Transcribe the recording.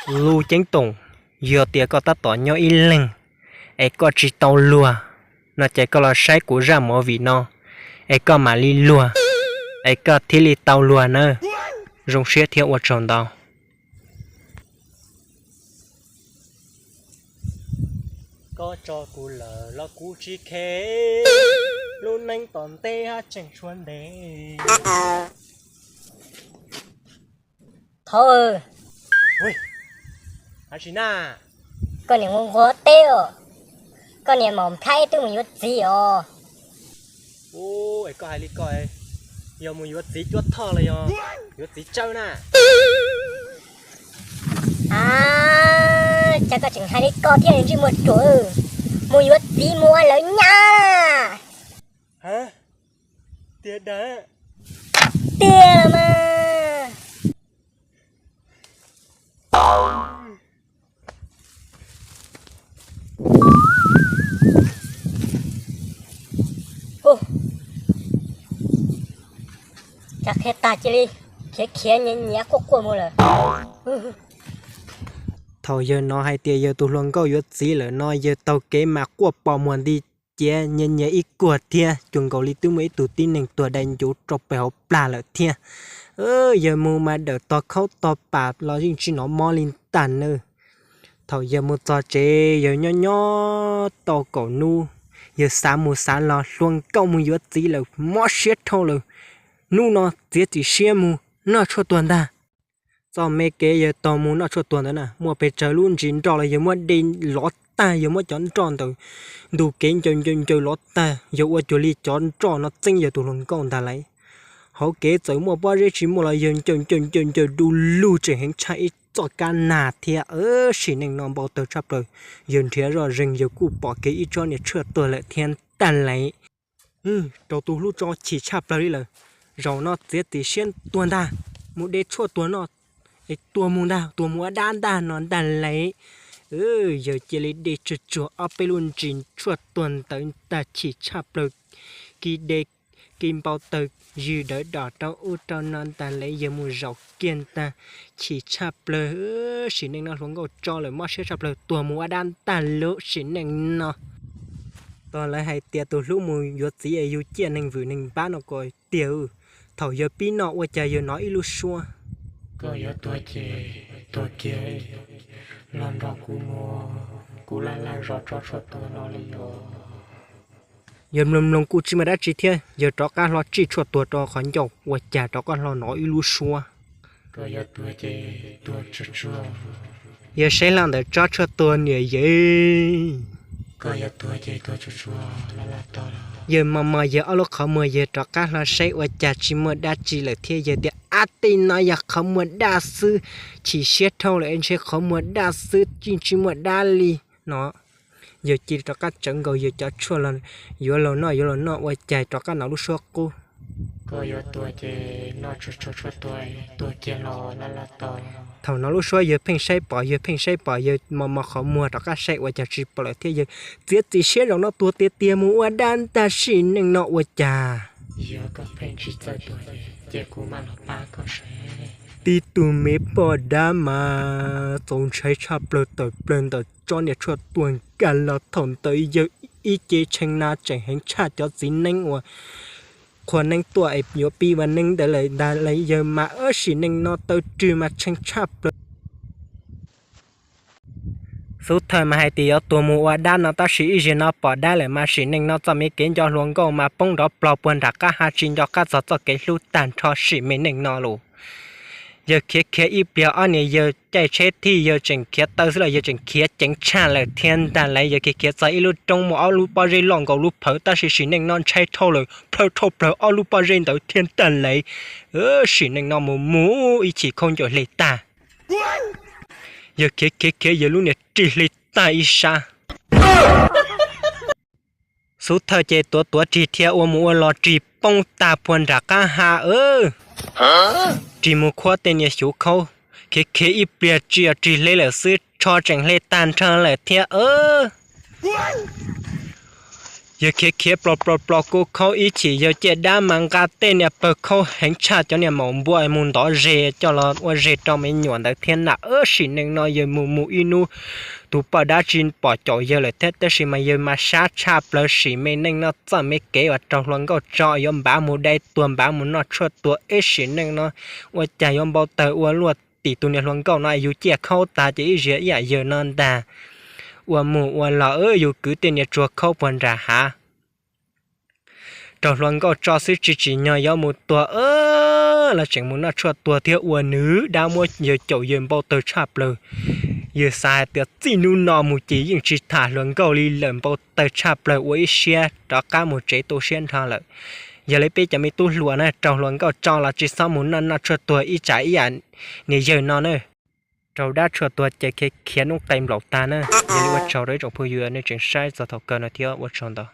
Lub ceeb toom, yog tias koj tab tom nyob ib leeg es koj tsis tau luag no ces koj los saib kuv zaj movie no es koj mam li luag, es koj thiaj li tau luag nawb. Zoo siab thiab ua tsaug ntau. Koj tso kuv lawm los kuv tsis kheev, lub neej tom ntej haj tseem tshuav ntev. Thov, koj niam nquag nquag teb os, koj niam mam nplhaib twb mus yuav txiv os. Koj hais li ko, yog mus yuav txiv cuab thoj los yog yuav txiv tsawb na? A, cas koj tseem hais li ko thiab ntsej muag ruam, mus yuav txiv mus ua lawv nyab na. Tiag dag? Tiag mas. Cas qhia tag cia li khiav khiav nyiav nyiav quaj quaj mus lawm. Thaum yawg hnov hais tias yawg tus hluas nkauj yuav txiv lawm no yawg taug kev mas quaj pos muag nti ciav nyiav nyiav ib kuag thiab cuag nkaus li twb muaj ib tug tib neeg tuag dai ncuv rau pem hauv plag lawm thiab. Yawg mus mas dawm tog khaub tog pam los yeej tsis hnov mob li ntag nawb. Thaum yawg mus txog tsev yawg nyob nyob tau kaum hnub, yawg xav mus xav los hluas nkauj mus yuav txiv lawm mob siab dhau lawm. Hnub no txiav txim siab mus noj tshuaj tuag ntag. Txoj me kev yawg taug mus noj tshuaj tuag ntawd na muaj pes tsawg lub ntsis nroj los yawg muab de lov tag, yawg muab cov nroj ntawm ntu kev ncaws ncaws ncaws lov tag, yawg ua cuag li cov nroj no txeeb yawg tus hluas nkauj ntag lauj. Hauv kev txawm muaj pob zeb tsis muaj los yawg ncaws ncaws ncaws ncaws du lug tseem heev tshaj ib txoj kab nag thiab. Sim neej no npau taws tshaj plaws, yawg nrhiav zoj zeeg yawg kuj pom kiag ib tsob niag tshuaj tuag lawm thiab ntag lauj. Rau tus hlub tso chim tshaj plaws li lawm. Zaum no txiav txim siab tuag ntag, mus de tshuaj tuag no es tuag mus ntag, tuag mus ua dab ntag no ntag lauj. Yawg cia li de tsuag tsuag ob peb lub ntsis tshuaj tuag ntawd ntag chim tshaj plaws, kiv de kiv npau taws ywg dawv dos rau ub rau no ntag lauj. Yawg mus zaum kiag ntag chim tshaj plaws, sim neej no hluas nkauj tso lawm mob siab tshaj plaws tuag mus ua dab ntag lub sim neej no. Tos lawv hais tias tus hlub mus yuav txiv es yug ciaj neeg vwm neeg npab no ko tiag. Thaum yawg pib noj ua cas yawg hnov ib lub suab: Koj yuav tuag ces tuag kiag, los nrog kuv mus, kuv laj laj zov tsob tshuaj tuag no li os. Yawg mloog mloog kuj tsis muaj dab tsi thiab, yawg rov qab hlo tsij tshuaj tuag rau qhov ncauj ua cas rov qab hlo hnov ib lub suab: Koj yuav tuag ces tuag tsuag tsuag. Yawg saib hlo ntawm tsob tshuaj tuag niam yeej. Koj yuav tuag ces tuag tsuag tsuag, laj laj tog. Yawg mos mos yawg ob lub qhov muag yawg rov qab hlo saib ua cas tsis muaj dab tsi lawm thiab yawg tias ab tej no yog qhov muag daj xwb, chim siab dhau lawm ntshe qhov muag daj xwb yeej tsis muaj dab li no. Yawg cia li rov qab tsawv nkaus yawg cov tshuaj los yuav los noj yuav los noj ua cas rov qab hnov lub suab qub: Koj yuav tuag ces noj tsuag tsuag tshuaj tuag, tuag kiag los laj laj tog. Thaum hnov lub suab yawg pheej saib pom yawg pheej saib pom yawg mos mos qhov muag rov qab saib ua cas tsis pom lawm thiab yawg txiav txim siab zaum no tuag tiag tiag mus ua dab ntag sim neej no ua cas. Yog koj pheej tsis txawj tuag ces kuv mam los pab koj seb. Tib tug me poj dab mas txaus ntshai tshaj plaws tawm plaws ntawm tsob niag tshuaj tuag nkag los thaum ntawd yawg ib ce tshee na tseem heev tshaj cov txiv neeb uas qhua neeb tuaj es yuav pib ua neeb ntawd lawm ntag lauj. Yawg mas sim neej no taw rwg mas tshee tshaj plaws. Xub thawj mas hais tias yuav tuag mus ua dab no tab sis ib zaug no pom dab lawm mas sim neej no txoj me kev nco hluas nkauj mas poob nrov plog puag nram qab ha tsis nco qab txog txoj kev hlub tag nrho sim me neej no los. Yawg khiav khiav ib pliag ob niag yawg caij tsheb thij yawg tseem khiav taw xwb los yawg tseem khiav ceev tshaj lawm thiab ntag lauj. Yawg khiav khiav txog ib lub roob muaj ob lub pob zeb loj nkaus lub phawv tab sis sim neej no ntshai dhau lawm plhaw dhau plaws ob lub pob zeb ntawd thiab ntag lauj. Sim neej no mus mus ib chim khaub ncaws hle tag. Yawg khiav khiav khiav yawg lub niag rig hle tag ib sab. Xub thawj ces tuav tuav rig thiab ua mus ua los rig poob tag puag nram qab ha. Rig mus khuab tej niag xyuv khaub, khiav khiav ib pliag tsis yog rig hle lawm xwb, tsho tseem hle tag nrho lawm thiab. Yawg khiav khiav plo plo plo kub khaub ib chim, yawg caj dab mas nqa tej niag pawg khaub heev tshaj cov niag maum npua mus ntov zes coj los ua zes rau me nyuam ntawd thiab na. Sim neej no yawg mus mus ib hnub, tus poj dab tsi pom caum yawg lawm thiab, tab sis mas yawg mas sab tshaj plaws, sim me neej no txawj me kev uas raug hluas nkauj tso yuav npav mus dai tuag, npav mus noj tshuaj tuag. Ib sim neej no ua cas yuav npau taws ua luaj tim tus niag hluas nkauj no, yus ciaj khaub tag ces ib ziag ib yam yawg no ntag. Ua mus ua los yus kwv tej niag tsuag khaub puag nram hav, raug hluas nkauj tso xwb tsis tsim nyog yuav mus tuag, los tseem mus noj tshuaj tuag thiab. Ua nws dab muab yawg caum yawg npau taws tshaj plaws. Yawg xav hais tias txij hnub no mus ces yeej tsis tham hluas nkauj li lawm, npau taws tshaj plaws, ua ib siab rov qab mus tsev tu siab nrho lawm. Yog li peb cov me tub hluas na, raug hluas nkauj tso los tsis txhob mus noj noj tshuaj tuag ib tsam ib yam niag yawg no na, raug dab tshuaj tuag ces khiav khiav noob qes nplaum tag na. Yog li ua tsaug rau ib tsoom phooj ywg nej tseem saib txog thaum kawg no thiab ua tsaug ntau.